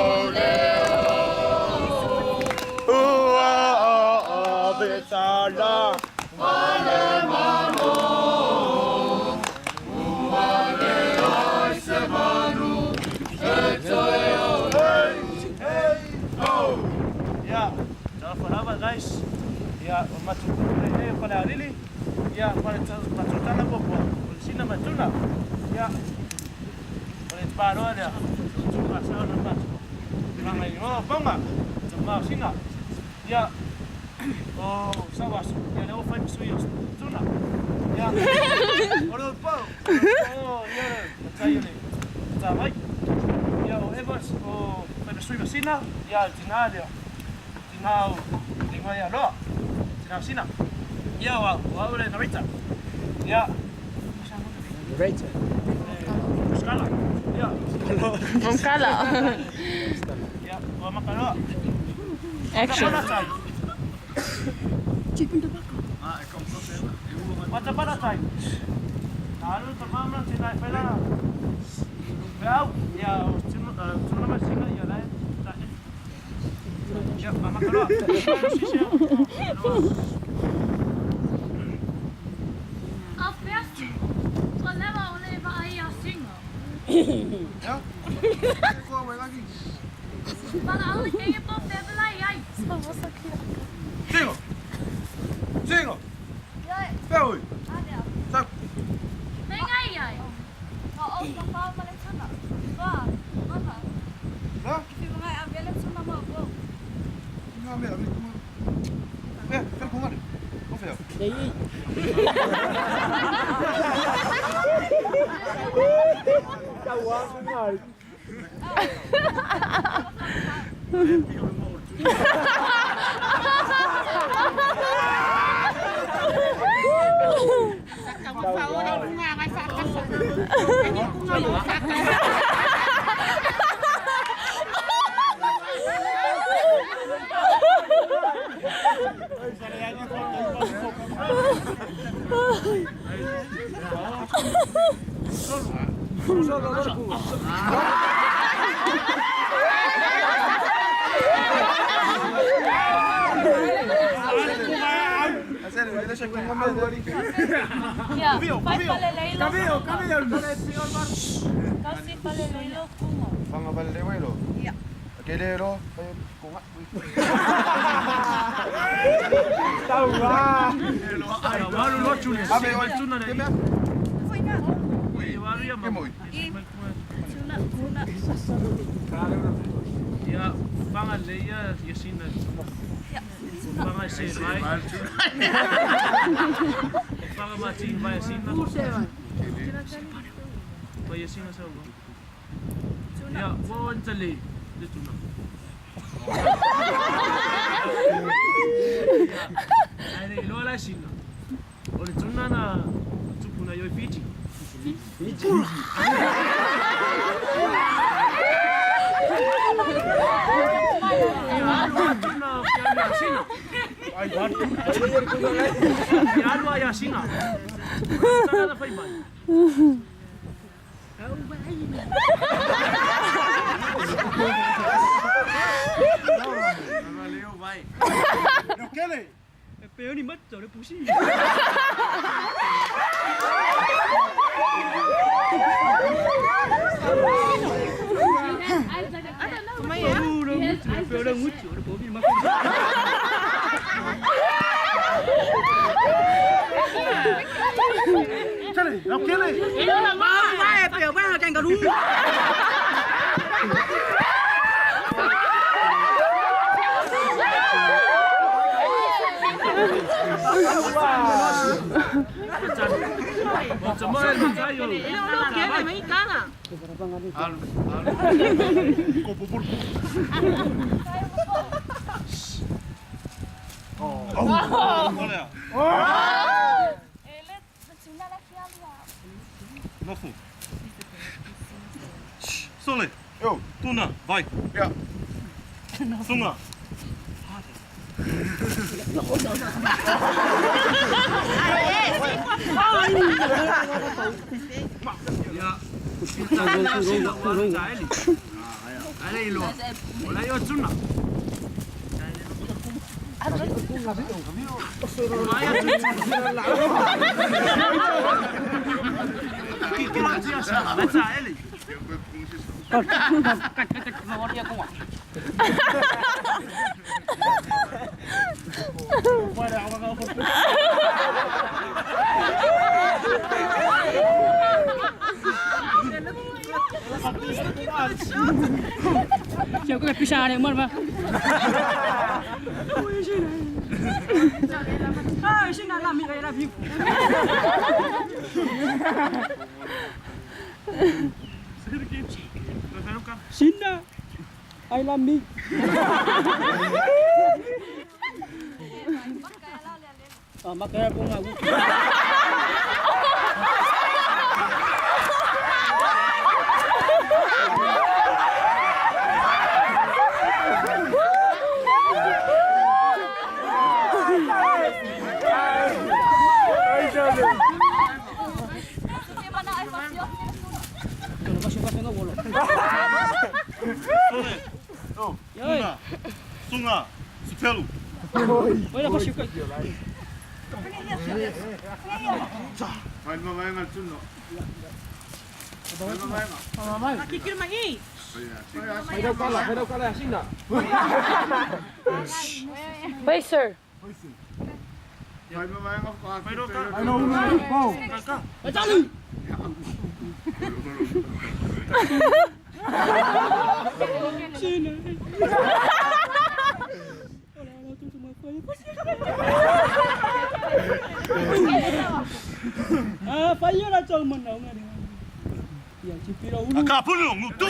lou leo. Ua ave sala ma le Malo. Ua leai se manu e toe ola. Hey, ho! Ia, talofa lava guys. Ia, o matou pule nei o Falealili. Ia, ma le matou tala muamua, o le sina ma tuna. Ia, o le paloa lea, o tuna sao na matou. Tulaga i o Tonga, tama o sina. Ia, o Sauaso, ia lea ua fai ma sui o tuna. Ia, o le pau, o ia le matai o le matavai. Ia, o Evans, o fai ma sui ma sina, ia, le tina lea. Tina o le ingoa ia Loa. Tina o Sina. Ia o au, o au le narrator. Ia. Narrator. Skala. Ia. Mkala. Ia, ua makaloa. Action. Once upon a time. Na alu ta mama tēnā e whai lana. Peau, ia o tuna mai sina ia lae. Afeatu, ua lewa o le vaai a Singa. Valaau i keia po febelai ai. Singo! Singo! Feoi! Sau! Pengai ai. La? Nga mea, me kuma. Fea, fea kungare. O fea. Ia, whanga leia ia sina. Whanga se mai. Whanga ma ti mai sina. Pa ia sina sa uga. Ia, wa ntale le tuna. Ai le iloa la sina. O le tuna na tupu na ioi Fiji. Fiji. Tuna ia sina. Ia alu ia sina. Tana na fai mai. Sole. Tuna, vai. Sunga. Ia, Sinna, I love me. Makaya po nga. Sunga, Sutelu. Wait, sir. Acapulco, Mutu.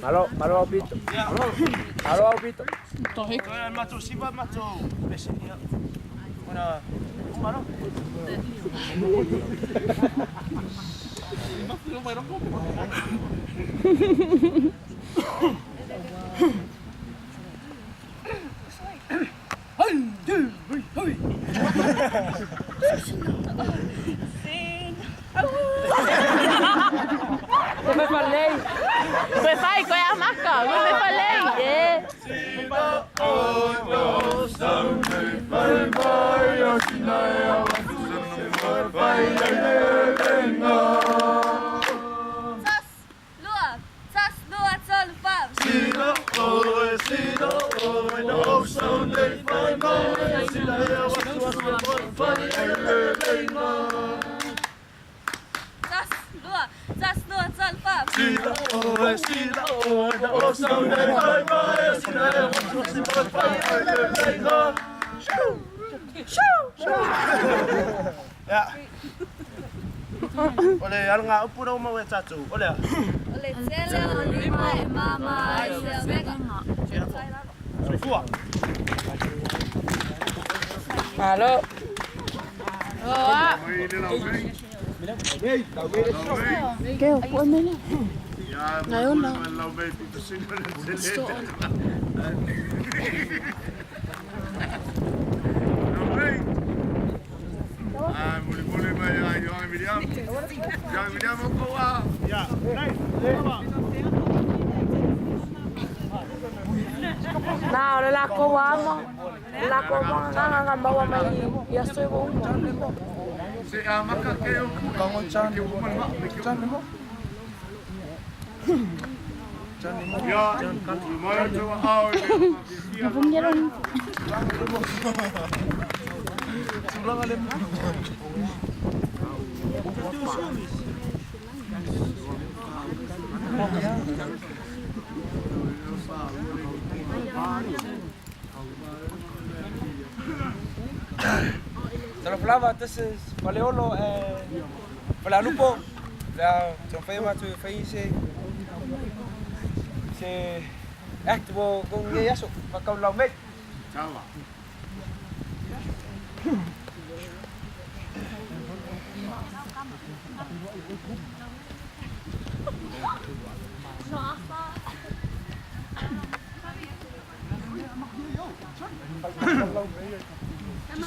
Malo, malo aupito. Malo aupito. Come fa lei? Come fai con la macca? Come fa lei? Ole alga upura uma we tatu. Ole. Ole tele o lima e mama ai se vega. Soifua. Malo. Na, ole la ko wama. La ko wama nga nga mawa mai ya soy bo umo. Lava, this is Faleolo and Falealupo. La taumafai matou e fai se se act mo kou nei aso faakau laumei.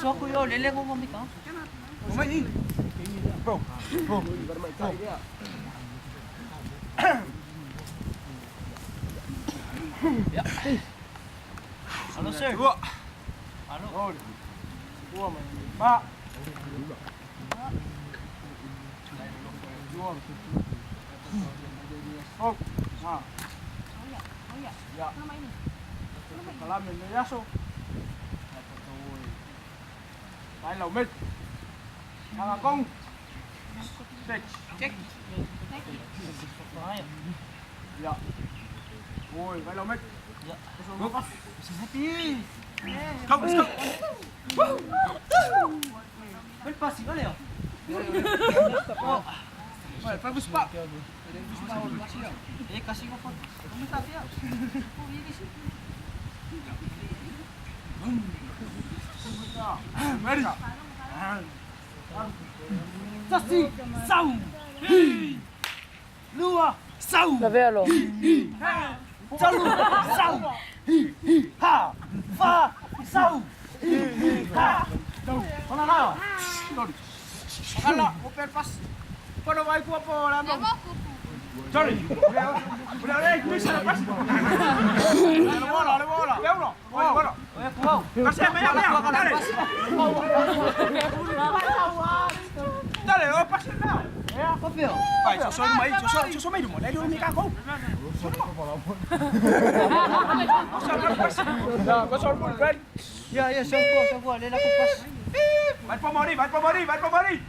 Soku yo lele ngo mami ka. Bro, bro. Ja. Hallo sir. Hallo. Ma. Oh, ma. Ya. Kalame le yaso. Vai lau mei. Kong. Check. Check. Ya. Oi, vai lau mei. Ja. Go. Go, let's go. Wel passie, wel ja. Vai, vai buscar. Eh, kasih ko foto. Kamu tak ya? Ready. Tasi, sau. Hi. Lua, sau. Lavelo. Talu, sau. Hi, hi, ha. Fa, sau. Hi, hi, ha. Hola, la. Hola, oper pas. Kono vai kua po la no. Sorry. Ule kuisa la pas. Le bola, le bola. Uno. Oye, bueno. Oye, kuau. Kasi, mea, mea. Dale. Dale, o pase now. Kopio. Vai, so so mai, so so so mai mo. Le mi ka ko. No, so so ready. Ya, ya, semua, semua. Lela ko pas. Vai po mori, vai po mori, vai po mori.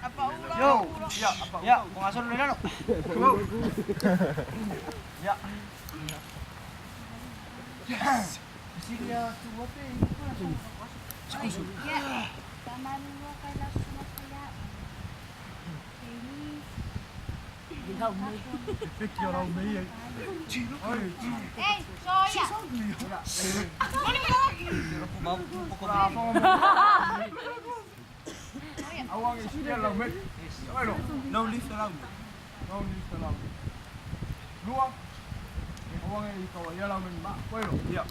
Yo. Ya, apa? Ya, kung asal lela no. Ya. Yes. Hey, soya. Awang isi lau mei. No lift allowed. No lift allowed. Lua. Awang e kawa ia lau mei ma. Koe Ya.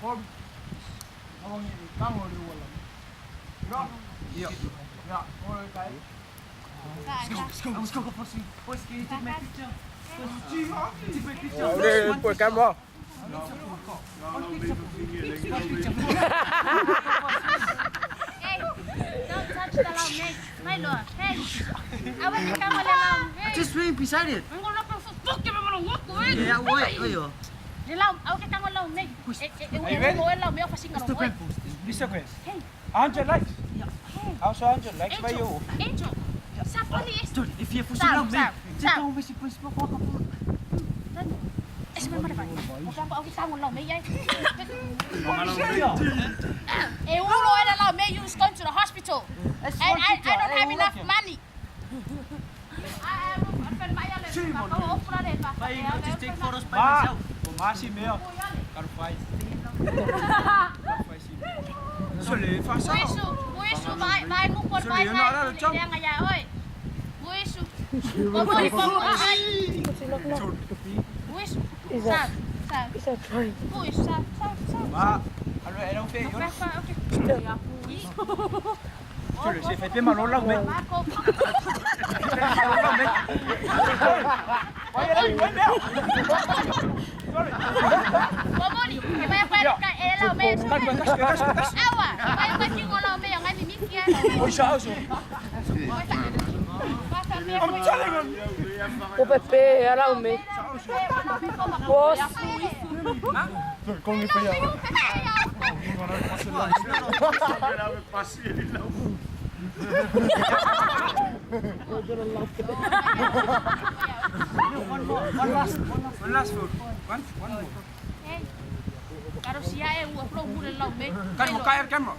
Kom. Awang e kango le wala. Ya. Ya. Ya. Oi kai. Let's go, let's go, let's go. Boys, can you take my picture? Take my picture. Ore, camera. Hey, don't touch the lau mei. Mai lo. Hey. Awan ni kamo le lau. Hey. Just swim beside it. Ang gulo ko fuck ke mo walk with. Yeah, wait, wait. Le lau, au ke tango lau mei. Eh, eh, eh, lau mei o fasinga no. Instagram. Hey. 100 likes. Also 100 likes by you. Angel. Sapoli is. If you for Sam, so Sam, Sam. long, Eh, me mare vai. O kampo au ke tango lau mei ai. Eh, ulo era lau mei, you is going to the hospital. And I don't have enough money. I just take photos by Ma. myself. Masi mea. Karo fai. Karo fai si. So le fa sa. Uisu, uisu, vai, vai, mukon, vai, vai, nga ya, oi. Uisu. Popoli, popoli. Uisu. Sam, Sam. Uisu, Sam, Sam, Sam. Ma. Alo e lau fe yo. Okay. So le se fe pe malo lau mei. Marco. Lau mei. Oi lau oi mea. Popoli, vai vai ka e lau me. Kas kas kas. Awa, vai vai kingo lau me ngai mimi kia. Oi sa so. I'm telling him. O Pepe, ala o me. Boss. One last, one last. One last food. One, one more. Hey. Karo sia e ua flow mule lau me. Kan mo kaya camera.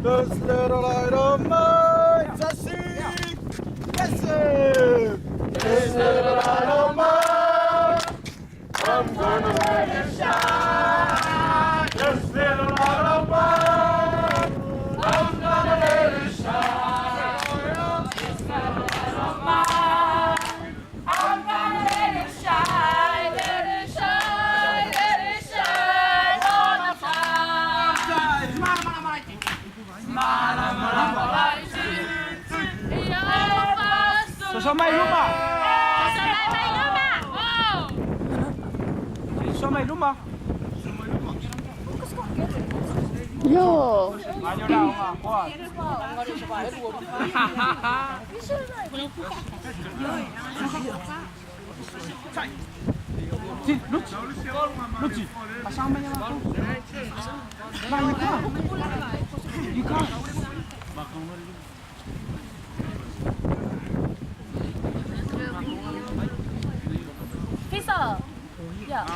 This little light of mine, yes, this little light of mine, I'm gonna let it shine. This little light of mine, I'm gonna let it shine. This little light of mine, I'm gonna let it shine, let it shine, let it shine all the time. Só mais uma. Yo. Fisa. Ya.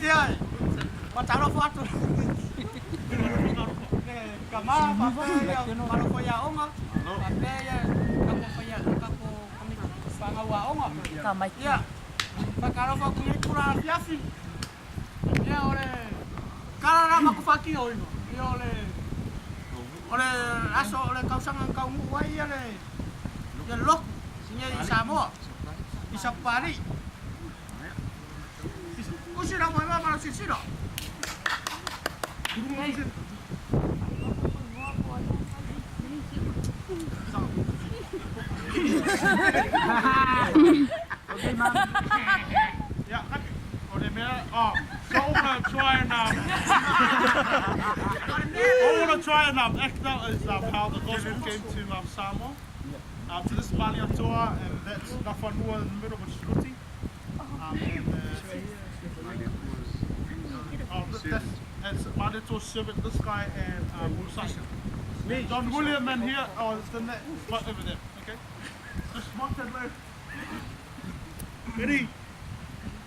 Yeah, so I'm gonna try and I want to try and act out is how the gospel came to Samoa, to this Malietoa, and that's Nafanua in the middle, which is Luti. That's Malietoa's servant, this guy, and Musasha. John William in here, oh, it's the net, right over there, okay? Just mark that there. Ready?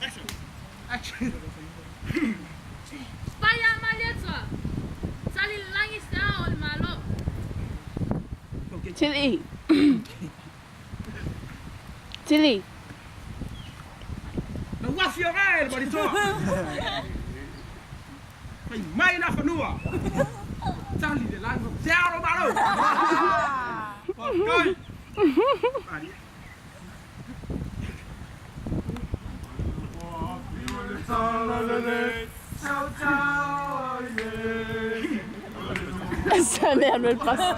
Action. Action. Spaya Malietoa. Sali langi sa ol malo. Tilly. Tilly. Na wafi o gae le maritoa. Mai mai na whanua. Tali le lango. Te aro maro. Okay. Sa mère me le passe.